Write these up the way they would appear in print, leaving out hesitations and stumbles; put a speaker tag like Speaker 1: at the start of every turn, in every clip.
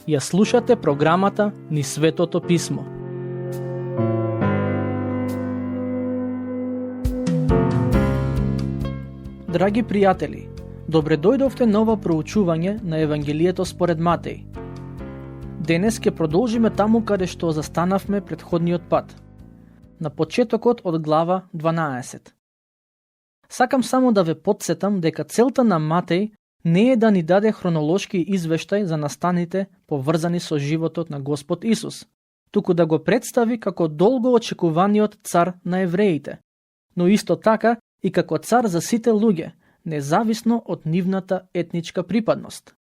Speaker 1: Ја слушате програмата Ни Светото Писмо. Драги пријатели, добре дојдовте на ова проучување на Евангелието според Матеј. Денес ќе продолжиме таму каде што застанавме претходниот пат, на почетокот од глава 12. Сакам само да ве потсетам дека целта на Матеј не е да ни даде хронолошки извештај за настаните поврзани со животот на Господ Исус, туку да го представи како долго очекуваниот цар на евреите, но исто така и како цар за сите луѓе, независно од нивната етничка припадност.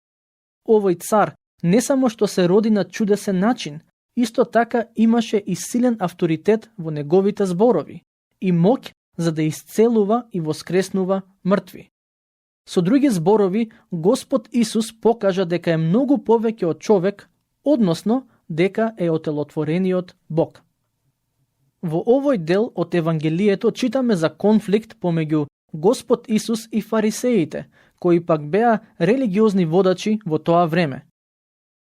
Speaker 1: Овој цар не само што се роди на чудесен начин, исто така имаше и силен авторитет во неговите зборови и моќ за да исцелува и воскреснува мртви. Со други зборови, Господ Исус покажа дека е многу повеќе од човек, односно дека е отелотворениот Бог. Во овој дел од Евангелието читаме за конфликт помеѓу Господ Исус и фарисеите, кои пак беа религиозни водачи во тоа време.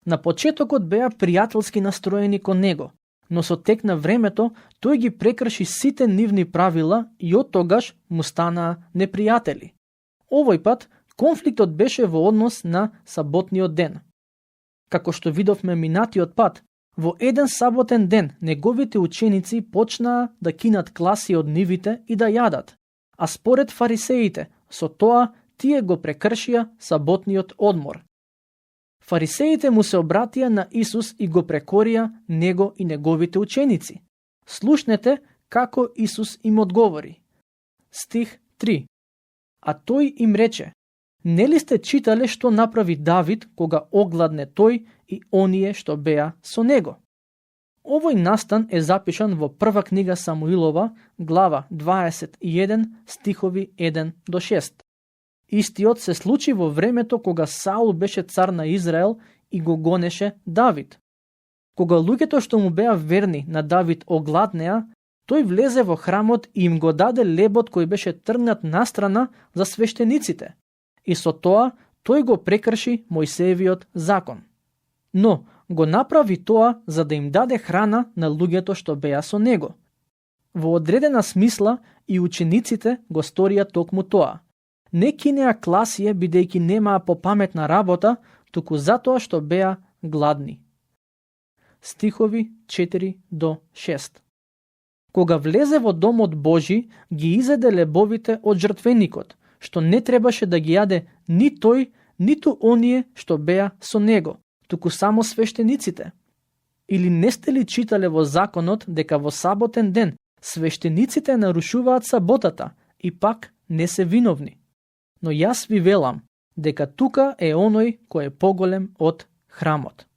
Speaker 1: На почетокот беа пријателски настроени кон него, но со тек на времето тој ги прекрши сите нивни правила и од тогаш му станаа непријатели. Овој пат конфликтот беше во однос на саботниот ден. Како што видовме минатиот пат, во еден саботен ден неговите ученици почнаа да кинат класи од нивите и да јадат, а според фарисеите, со тоа тие го прекршија саботниот одмор. Фарисеите му се обратија на Исус и го прекорија него и неговите ученици. Слушнете како Исус им одговори. Стих 3. А тој им рече: нели сте читале што направи Давид кога огладне тој и оние што беа со него? Овој настан е запишан во прва книга Самуилова, глава 21, стихови 1 до 6. Истиот се случи во времето кога Саул беше цар на Израел и го гонеше Давид. Кога луѓето што му беа верни на Давид огладнеа, тој влезе во храмот и им го даде лебот кој беше тргнат настрана за свештениците. И со тоа тој го прекрши Мојсеевиот закон. Но го направи тоа за да им даде храна на луѓето што беа со него. Во одредена смисла и учениците го сторија токму тоа. Не кинеа класие бидејќи немаа попаметна работа, туку затоа што беа гладни. Стихови 4 до 6. Кога влезе во домот Божи, ги изеде лебовите од жртвеникот, што не требаше да ги јаде ни тој, ниту оние што беа со него, туку само свештениците. Или не сте ли читале во законот дека во саботен ден свештениците нарушуваат саботата и пак не се виновни? Но јас ви велам дека тука е оној кој е поголем од храмот.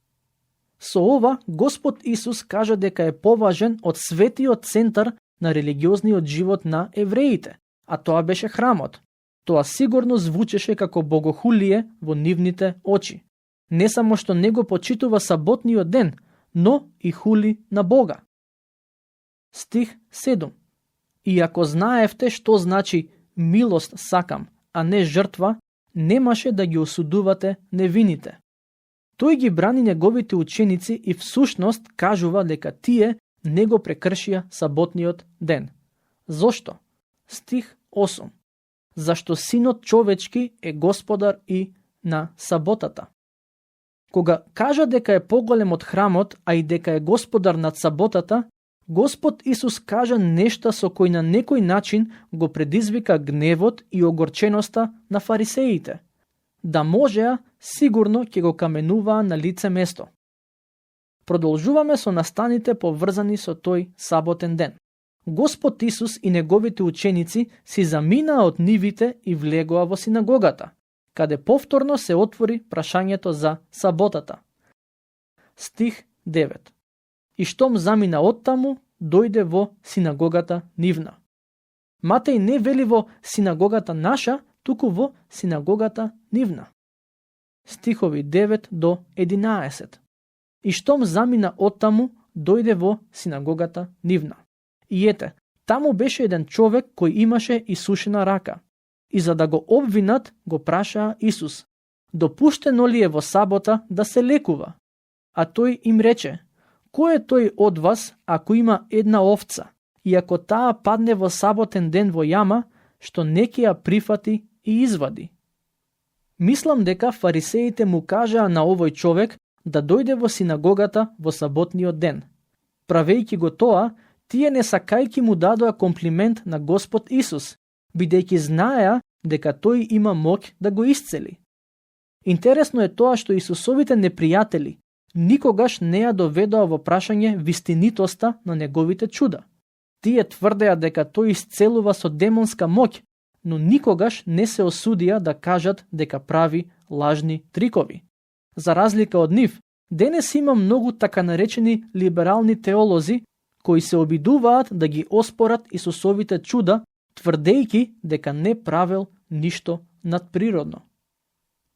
Speaker 1: Со ова, Господ Исус кажа дека е поважен од светиот центар на религиозниот живот на евреите, а тоа беше храмот. Тоа сигурно звучеше како богохулие во нивните очи. Не само што не го почитува саботниот ден, но и хули на Бога. Стих 7. И ако знаевте што значи милост сакам, а не жртва, немаше да ги осудувате невините. Тој ги брани неговите ученици и всушност кажува дека тие не го прекршија саботниот ден. Зошто? Стих 8. Зашто Синот човечки е господар и на саботата. Кога кажа дека е поголем од храмот, а и дека е господар над саботата, Господ Исус кажа нешта со кој на некој начин го предизвика гневот и огорченоста на фарисеите. Да можеа, сигурно ќе го каменуваа на лице место. Продолжуваме со настаните поврзани со тој саботен ден. Господ Исус и неговите ученици си заминаа од нивите и влегоа во синагогата, каде повторно се отвори прашањето за саботата. Стих 9. И штом замина оттаму, дојде во синагогата нивна. Матеј не вели во синагогата наша, туку во синагогата нивна. Стихови 9 до 11. И штом замина оттаму, дојде во синагогата нивна. И ете, таму беше еден човек кој имаше исушена рака. И за да го обвинат, го прашаа Исус: допуштено ли е во сабота да се лекува? а тој им рече: кој е тој од вас, ако има една овца, и ако таа падне во саботен ден во јама, што не ќе ја прифати и извади? Мислам дека фарисеите му кажаа на овој човек да дојде во синагогата во саботниот ден. Правејќи го тоа, тие не сакајќи му дадоа комплимент на Господ Исус, бидејќи знаеа дека тој има моќ да го исцели. Интересно е тоа што Исусовите непријатели никогаш не ја доведоа во прашање вистинитоста на неговите чуда. Тие тврдеа дека тој исцелува со демонска моќ, но никогаш не се осудија да кажат дека прави лажни трикови. За разлика од нив, денес има многу така наречени либерални теолози кои се обидуваат да ги оспорат Исусовите чуда, тврдејќи дека не правел ништо надприродно.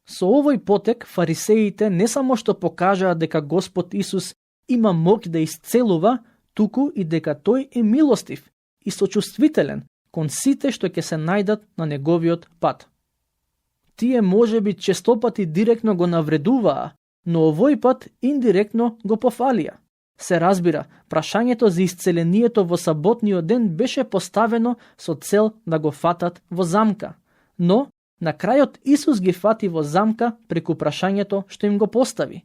Speaker 1: Со овој потек фарисеите не само што покажаа дека Господ Исус има моќ да исцелува, туку и дека тој е милостив и сочувствителен кон сите што ќе се најдат на неговиот пат. Тие можеби честопати директно го навредуваа, но овој пат индиректно го пофалија. Се разбира, прашањето за исцелението во саботниот ден беше поставено со цел да го фатат во замка, но на крајот Исус ги фати во замка преку прашањето што им го постави.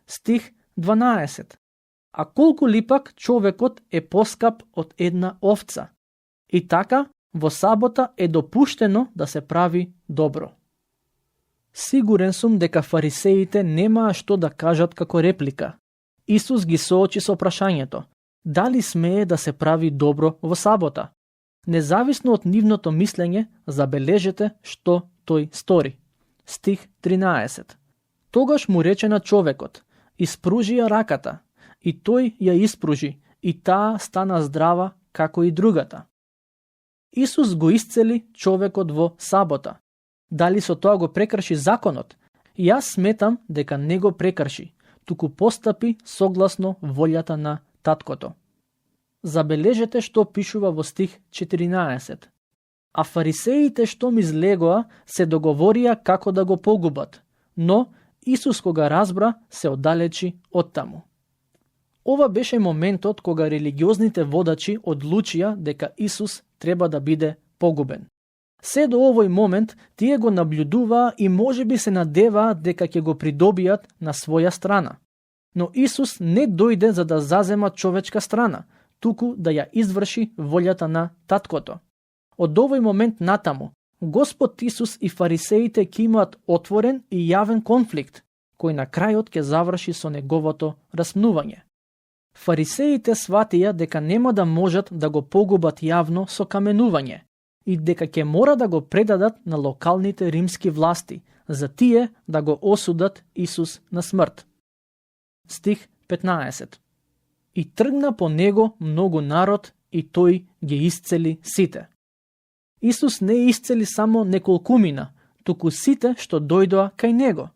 Speaker 1: Стих 12. А колку ли пак човекот е поскап од една овца? И така, во сабота е допуштено да се прави добро. Сигурен сум дека фарисеите немаа што да кажат како реплика. Исус ги соочи со прашањето: дали смее да се прави добро во сабота? Независно од нивното мислење, забележете што тој стори. Стих 13. Тогаш му рече на човекот: испружи ја раката, и тој ја испружи, и таа стана здрава како и другата. Исус го исцели човекот во сабота. Дали со тоа го прекрши законот? Јас сметам дека не го прекрши, туку постапи согласно волјата на таткото. Забележете што пишува во стих 14. А фарисеите што ми излегоа се договорија како да го погубат, но Исус кога разбра се оддалечи од таму. Ова беше моментот кога религиозните водачи одлучија дека Исус треба да биде погубен. Се до овој момент тие го наблюдуваа и можеби се надеваат дека ќе го придобијат на своја страна. Но Исус не дојде за да зазема човечка страна, туку да ја изврши волјата на таткото. Од овој момент натаму, Господ Исус и фарисеите ќе имаат отворен и јавен конфликт, кој на крајот ќе заврши со неговото распнување. Фарисеите сватија дека нема да можат да го погубат јавно со каменување и дека ќе мора да го предадат на локалните римски власти, за тие да го осудат Исус на смрт. Стих 15. И тргна по него многу народ и тој ги исцели сите. Исус не исцели само неколкумина, туку сите што дојдоа кај него.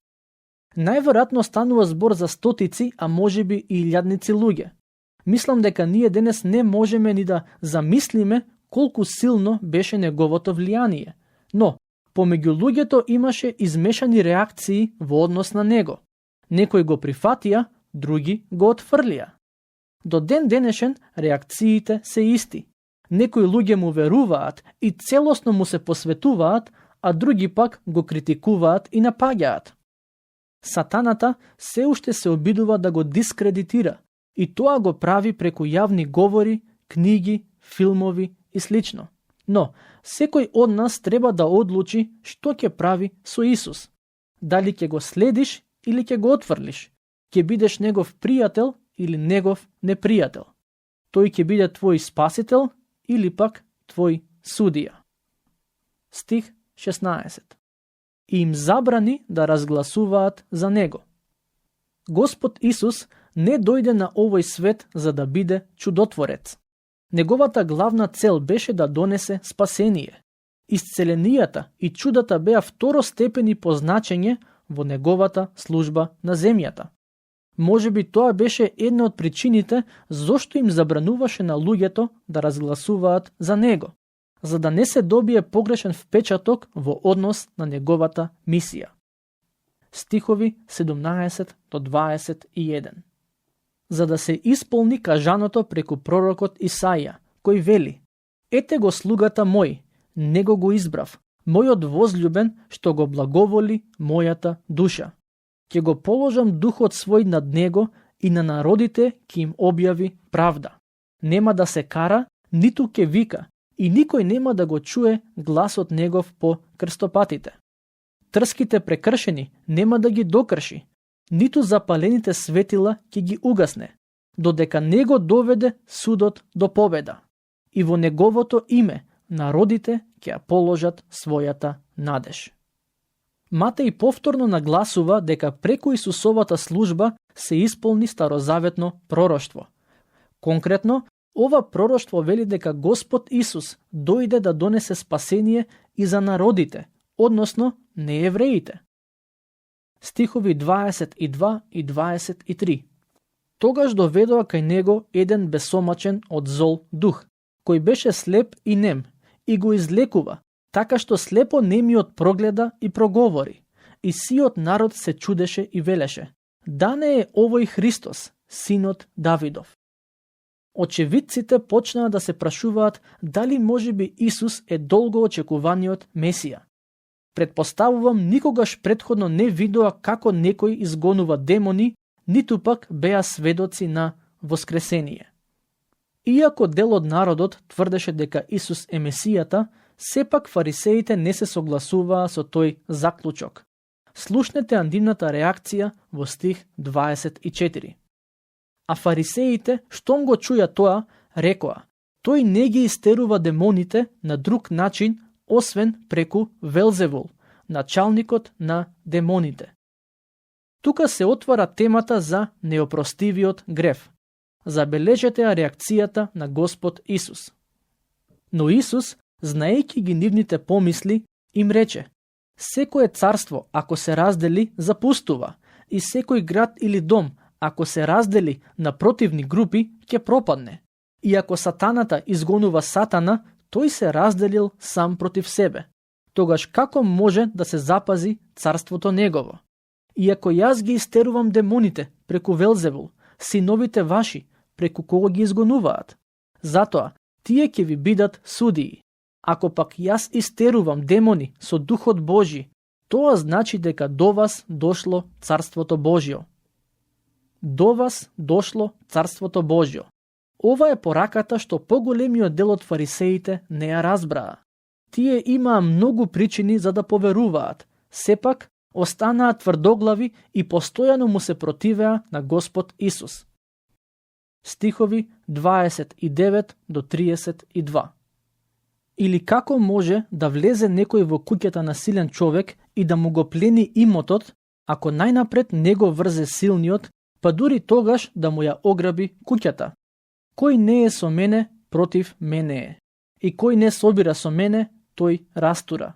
Speaker 1: Најверојатно станува збор за стотици, а можеби и илјадници луѓе. Мислам дека ние денес не можеме ни да замислиме колку силно беше неговото влијание, но помеѓу луѓето имаше измешани реакции во однос на него. Некои го прифатија, други го отфрлија. До ден денешен реакциите се исти. Некои луѓе му веруваат и целосно му се посветуваат, а други пак го критикуваат и напаѓаат. Сатаната се уште се обидува да го дискредитира и тоа го прави преку јавни говори, книги, филмови и слично. Но секој од нас треба да одлучи што ќе прави со Исус. Дали ќе го следиш или ќе го отфрлиш? Ќе бидеш негов пријател или негов непријател? Тој ќе биде твој спасител или пак твој судија? Стих 16. И им забрани да разгласуваат за него. Господ Исус не дојде на овој свет за да биде чудотворец. Неговата главна цел беше да донесе спасение. Исцеленијата и чудата беа второстепени по значење во неговата служба на земјата. Можеби тоа беше една од причините зошто им забрануваше на луѓето да разгласуваат за него, за да не се добие погрешен впечаток во однос на неговата мисија. стихови 17 до 21. За да се исполни кажаното преку пророкот Исаија, кој вели: Ете го слугата мој, него го избрав, мојот возлюбен, што го благоволи мојата душа. Ќе го положам духот свој над него и на народите ќе им објави правда. Нема да се кара, ниту ќе вика, и никој нема да го чуе гласот негов по крстопатите. Трските прекршени нема да ги докрши, ниту запалените светила ќе ги угасне, додека него доведе судот до победа. И во неговото име народите ќе ја положат својата надеж. Матеј повторно нагласува дека преку Исусовата служба се исполни старозаветно пророштво. Конкретно, ова пророштво вели дека Господ Исус дојде да донесе спасение и за народите, односно неевреите. Стихови 22 и 23. Тогаш доведоа кај него еден бесомачен од зол дух, кој беше слеп и нем, и го излекува, така што слепо немиот прогледа и проговори. И сиот народ се чудеше и велеше: да не е овој Христос, синот Давидов? Очевидците почнаа да се прашуваат дали можеби Исус е долго очекуваниот Месија. Предпоставувам никогаш претходно не видоа како некој изгонува демони, ниту пак беа сведоци на воскресение. Иако дел од народот тврдеше дека Исус е Месијата, сепак фарисеите не се согласуваа со тој заклучок. Слушнете андивната реакција во стих 24. А фарисеите, штом го чуја тоа, рекоа: тој не ги истерува демоните на друг начин, освен преку Велзевул, началникот на демоните. Тука се отвара темата за неопростивиот грев. Забележете реакцијата на Господ Исус. Но Исус, знаејќи ги нивните помисли, им рече: секое царство, ако се раздели, запустува, и секој град или дом, ако се раздели на противни групи, ќе пропадне. И ако сатаната изгонува сатана, тој се разделил сам против себе. Тогаш како може да се запази царството негово? И ако јас ги истерувам демоните преку Велзевул, синовите ваши, преку кого ги изгонуваат? Затоа, тие ќе ви бидат судии. Ако пак јас истерувам демони со Духот Божи, тоа значи дека до вас дошло Царството Божјо. До вас дошло Царството Божјо. Ова е пораката што поголемиот дел од фарисеите не ја разбраа. Тие имаа многу причини за да поверуваат, сепак останаа тврдоглави и постојано му се противеа на Господ Исус. Стихови 29 до 32. Или како може да влезе некој во куќата на силен човек и да му го плени имотот, ако најнапред не го врзе силниот, па дури тогаш да му ја ограби куќата? Кој не е со мене, против мене е. И кој не собира со мене, тој растура.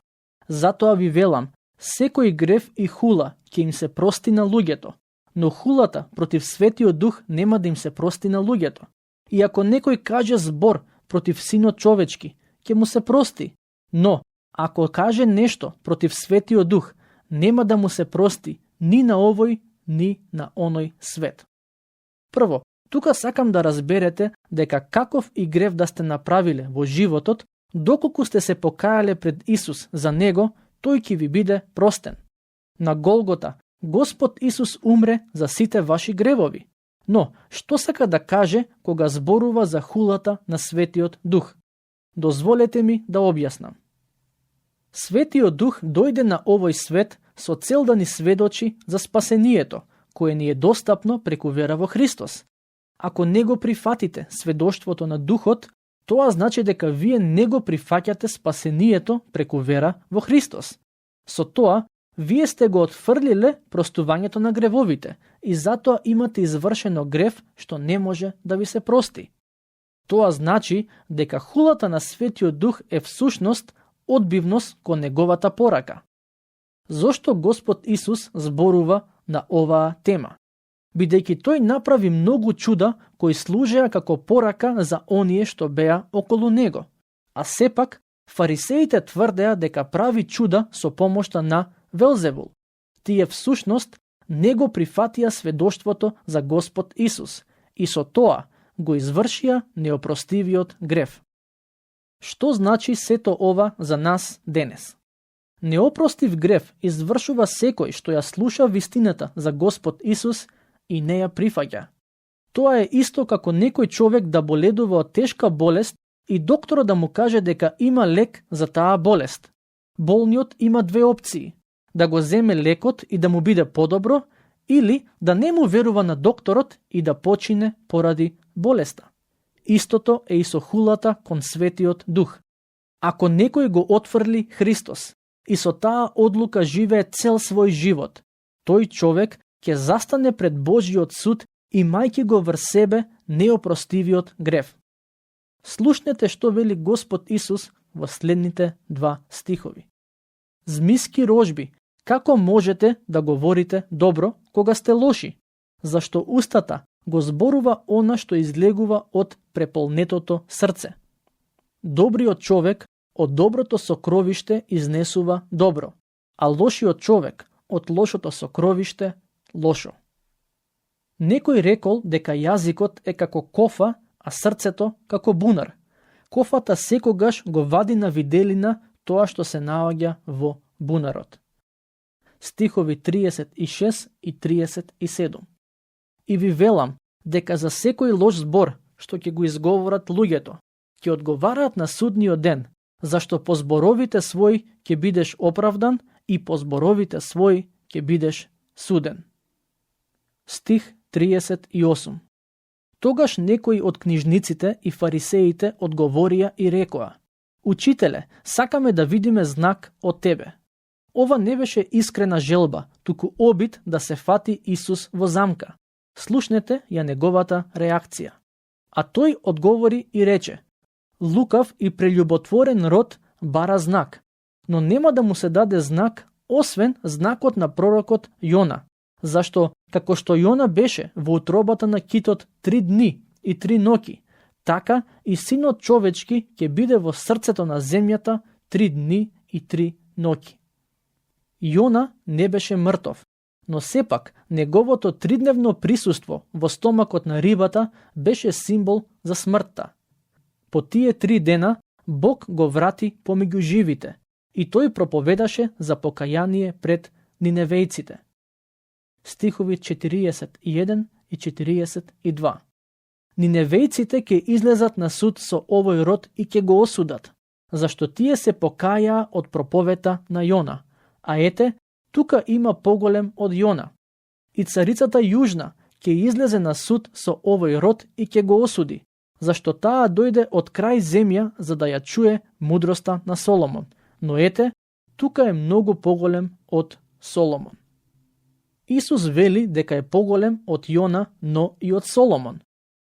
Speaker 1: Затоа ви велам, секој грев и хула ќе им се прости на луѓето, но хулата против Светиот Дух нема да им се прости на луѓето. И ако некој каже збор против Синот човечки, ќе му се прости, но ако каже нешто против Светиот Дух, нема да му се прости ни на овој, ни на оној свет. Прво, тука сакам да разберете дека каков и грев да сте направиле во животот, доколку сте се покајале пред Исус за него, тој ќе ви биде простен. На Голгота, Господ Исус умре за сите ваши гревови. Но, што сака да каже кога зборува за хулата на Светиот Дух? Дозволете ми да објаснам. Светиот Дух дојде на овој свет со цел да ни сведочи за спасението, кое ни е достапно преку вера во Христос. Ако не го прифатите сведоштвото на Духот, тоа значи дека вие не го прифаќате спасението преку вера во Христос. Со тоа, вие сте го отфрлиле простувањето на гревовите и затоа имате извршено грев што не може да ви се прости. Тоа значи дека хулата на Светиот Дух е всушност одбивност кон неговата порака. Зошто Господ Исус зборува на оваа тема? Бидејќи тој направи многу чуда кои служеа како порака за оние што беа околу него. А сепак, фарисеите тврдеа дека прави чуда со помошта на Велзевул. Тие всушност не го прифатија сведоштвото за Господ Исус и со тоа го извршија неопростивиот грев. Што значи сето ова за нас денес? Неопростив грев извршува секој што ја слуша вистината за Господ Исус и не ја прифаќа. Тоа е исто како некој човек да боледува од тешка болест и докторот да му каже дека има лек за таа болест. Болниот има две опции: да го земе лекот и да му биде подобро, или да не му верува на докторот и да почине поради болеста. Истото е и со хулата кон Светиот Дух. Ако некој го отфрли Христос и со таа одлука живее цел свој живот, тој човек ќе застане пред Божиот суд имајќи го врз себе неопростивиот грев. Слушнете што вели Господ Исус во следните 2 стихови. Змиски рожби, како можете да говорите добро кога сте лоши? Зашто устата го зборува она што излегува од преполнетото срце. Добриот човек од доброто сокровиште изнесува добро, а лошиот човек од лошото сокровиште лошо. Некој рекол дека јазикот е како кофа, а срцето како бунар. Кофата секогаш го вади на виделина тоа што се наоѓа во бунарот. Стихови 36 и 37. И ви велам дека за секој лош збор што ќе го изговорат луѓето, ќе одговараат на судниот ден, зашто по зборовите свој ќе бидеш оправдан и по зборовите свој ќе бидеш суден. Стих 38. Тогаш некои од книжниците и фарисеите одговорија и рекоа: Учителе, сакаме да видиме знак од тебе. Ова не беше искрена желба, туку обид да се фати Исус во замка. Слушнете ја неговата реакција. А тој одговори и рече: Лукав и прелюботворен род бара знак, но нема да му се даде знак, освен знакот на пророкот Јона, зашто како што Јона беше во утробата на китот 3 дни и 3 ноќи, така и синот човечки ќе биде во срцето на земјата 3 дни и 3 ноќи. Јона не беше мртов, но сепак неговото 3-дневно присуство во стомакот на рибата беше символ за смртта. По тие 3 дена Бог го врати помеѓу живите и тој проповедаше за покаяние пред ниневејците. Стихови 41 и 42. Ниневејците ќе излезат на суд со овој род и ќе го осудат, зашто тие се покајаа од проповета на Јона, а ете, тука има поголем од Јона. И царицата Јужна ќе излезе на суд со овој род и ќе го осуди, зашто таа дојде од крај земја за да ја чуе мудроста на Соломон, но ете, тука е многу поголем од Соломон. Исус вели дека е поголем од Јона, но и од Соломон.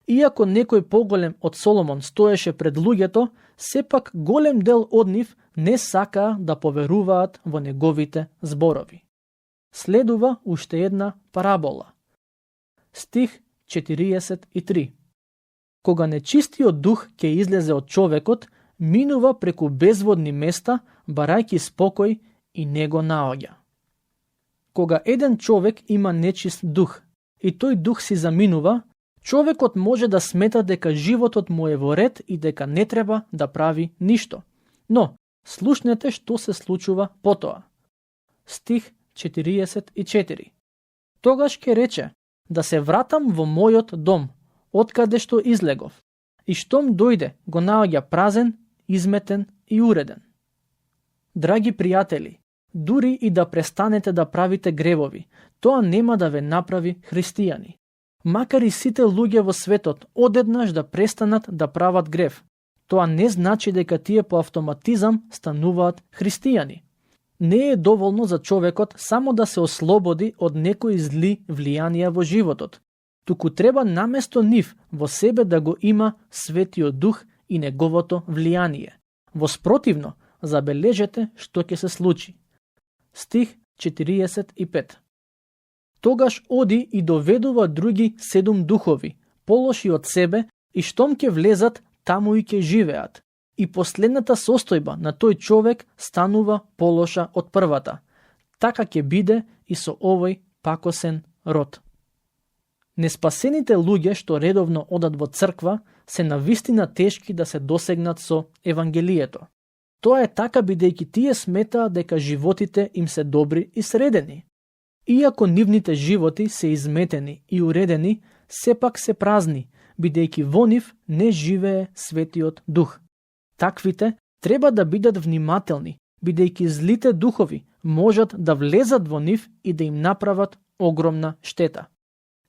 Speaker 1: Иако некој поголем од Соломон стоеше пред луѓето, сепак голем дел од нив не сакаа да поверуваат во неговите зборови. Следува уште една парабола. Стих 43. Кога нечистиот дух ќе излезе од човекот, минува преку безводни места, барајќи спокој и не го наоѓа. Кога еден човек има нечист дух и тој дух си заминува, човекот може да смета дека животот му е во ред и дека не треба да прави ништо. Но, слушнете што се случува потоа. Стих 44. Тогаш ќе рече: да се вратам во мојот дом, откаде што излегов, и штом дојде го наоѓа празен, изметен и уреден. Драги пријатели, дури и да престанете да правите гревови, тоа нема да ве направи христијани. Макар и сите луѓе во светот одеднаш да престанат да прават грев, тоа не значи дека тие по автоматизам стануваат христијани. Не е доволно за човекот само да се ослободи од некои зли влијанија во животот, туку треба наместо нив во себе да го има Светиот Дух и неговото влијание. Во спротивно, забележете што ќе се случи. Стих 45. Тогаш оди и доведува други 7 духови, полоши од себе, и штом ќе влезат, таму и ќе живеат. И последната состојба на тој човек станува полоша од првата. така ќе биде и со овој пакосен род. Неспасените луѓе што редовно одат во црква се навистина тешки да се досегнат со Евангелието. Тоа е така бидејќи тие сметаат дека животите им се добри и средени. Иако нивните животи се изметени и уредени, сепак се празни, бидејќи во нив не живее Светиот Дух. Таквите треба да бидат внимателни, бидејќи злите духови можат да влезат во нив и да им направат огромна штета.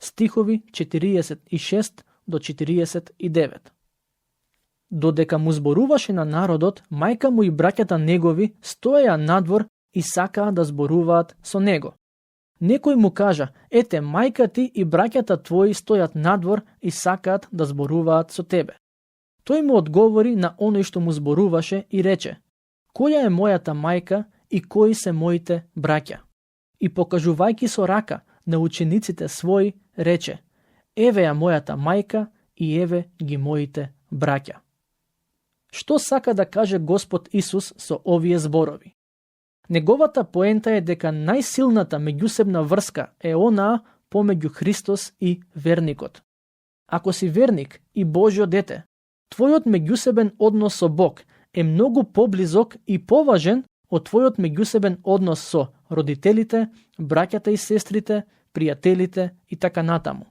Speaker 1: Стихови 46 до 49. Додека му зборуваше на народот, мајка му и браќата негови стоеа надвор и сакаа да зборуваат со него. Некој му кажа: ете, мајка ти и браќата твои стојат надвор и сакаат да зборуваат со тебе. Тој му одговори на оној што му зборуваше и рече: која е мојата мајка и кои се моите браќа? И покажувајќи со рака на учениците своји, рече: еве ја мојата мајка и еве ги моите браќа. Што сака да каже Господ Исус со овие зборови? Неговата поента е дека најсилната меѓусебна врска е онаа помеѓу Христос и верникот. Ако си верник и Божјо дете, твојот меѓусебен однос со Бог е многу поблизок и поважен од твојот меѓусебен однос со родителите, браќата и сестрите, пријателите и така натаму.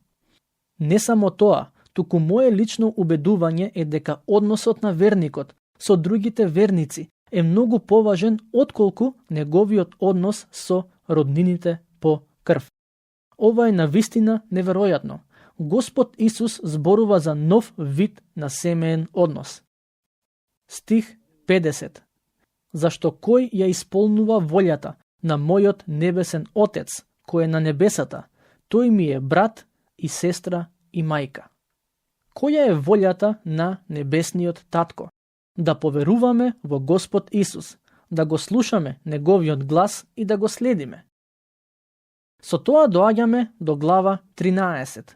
Speaker 1: Не само тоа, туку мое лично убедување е дека односот на верникот со другите верници е многу поважен отколку неговиот однос со роднините по крв. Ова е навистина неверојатно. Господ Исус зборува за нов вид на семеен однос. Стих 50. Зашто кој ја исполнува волјата на мојот небесен Отец, кој е на небесата, тој ми е брат и сестра и мајка. Која е волјата на небесниот татко? Да поверуваме во Господ Исус, да го слушаме неговиот глас и да го следиме. Со тоа доаѓаме до глава 13,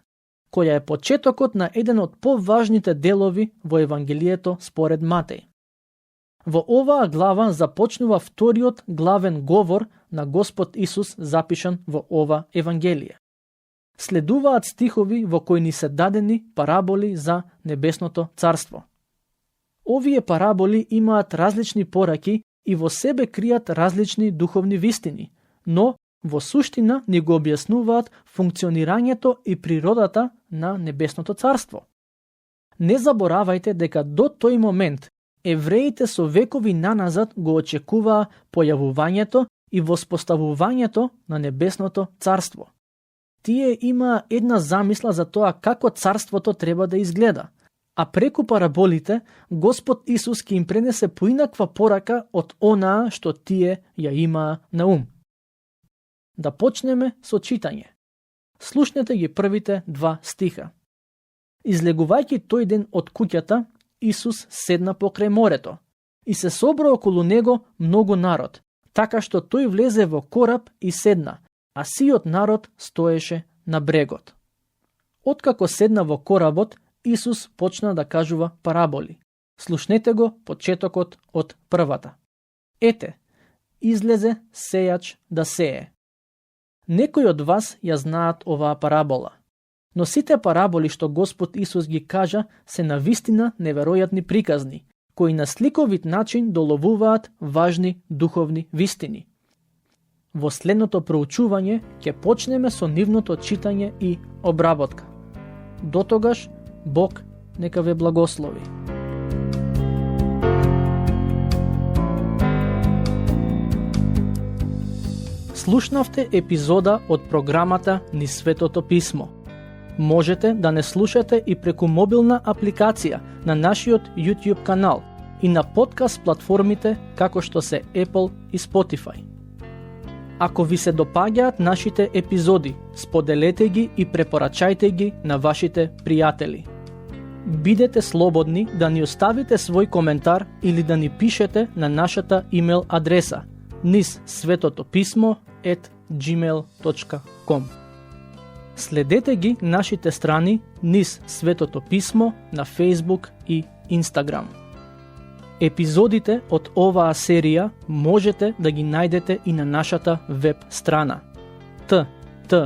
Speaker 1: која е почетокот на еден од поважните делови во Евангелието според Матеј. Во оваа глава започнува вториот главен говор на Господ Исус запишан во ова Евангелие. Следуваат стихови во кои ни се дадени параболи за небесното царство. Овие параболи имаат различни пораки и во себе кријат различни духовни вистини, но во суштина ни го објаснуваат функционирањето и природата на небесното царство. Не заборавајте дека до тој момент евреите со векови наназад го очекуваа појавувањето и воспоставувањето на небесното царство. Тие имаа една замисла за тоа како царството треба да изгледа, а преку параболите Господ Исус ќе им пренесе поинаква порака од онаа што тие ја имаа на ум. Да почнеме со читање. Слушнете ги првите 2 стиха. Излегувајќи тој ден од куќата, Исус седна покрај морето и се собра околу него многу народ, така што тој влезе во кораб и седна, а сиот народ стоеше на брегот. Откако седна во коработ, Исус почна да кажува параболи. Слушнете го почетокот од првата. Ете, излезе сејач да сее. Некои од вас ја знаат оваа парабола, но сите параболи што Господ Исус ги кажа се навистина неверојатни приказни, кои на сликовит начин доловуваат важни духовни вистини. Во следното проучување ќе почнеме со нивното читање и обработка. Дотогаш, Бог нека ве благослови. Слушнавте епизода од програмата Низ Светото Писмо. Можете да не слушате и преку мобилна апликација на нашиот YouTube канал и на подкаст платформите како што се Apple и Spotify. Ако ви се допаѓаат нашите епизоди, споделете ги и препорачајте ги на вашите пријатели. Бидете слободни да ни оставите свој коментар или да ни пишете на нашата имейл адреса nizsvetotopисmo@gmail.com. Следете ги нашите страни Низ Светото Писмо на Facebook и Instagram. Епизодите од оваа серија можете да ги најдете и на нашата веб страна ttb.twr.org.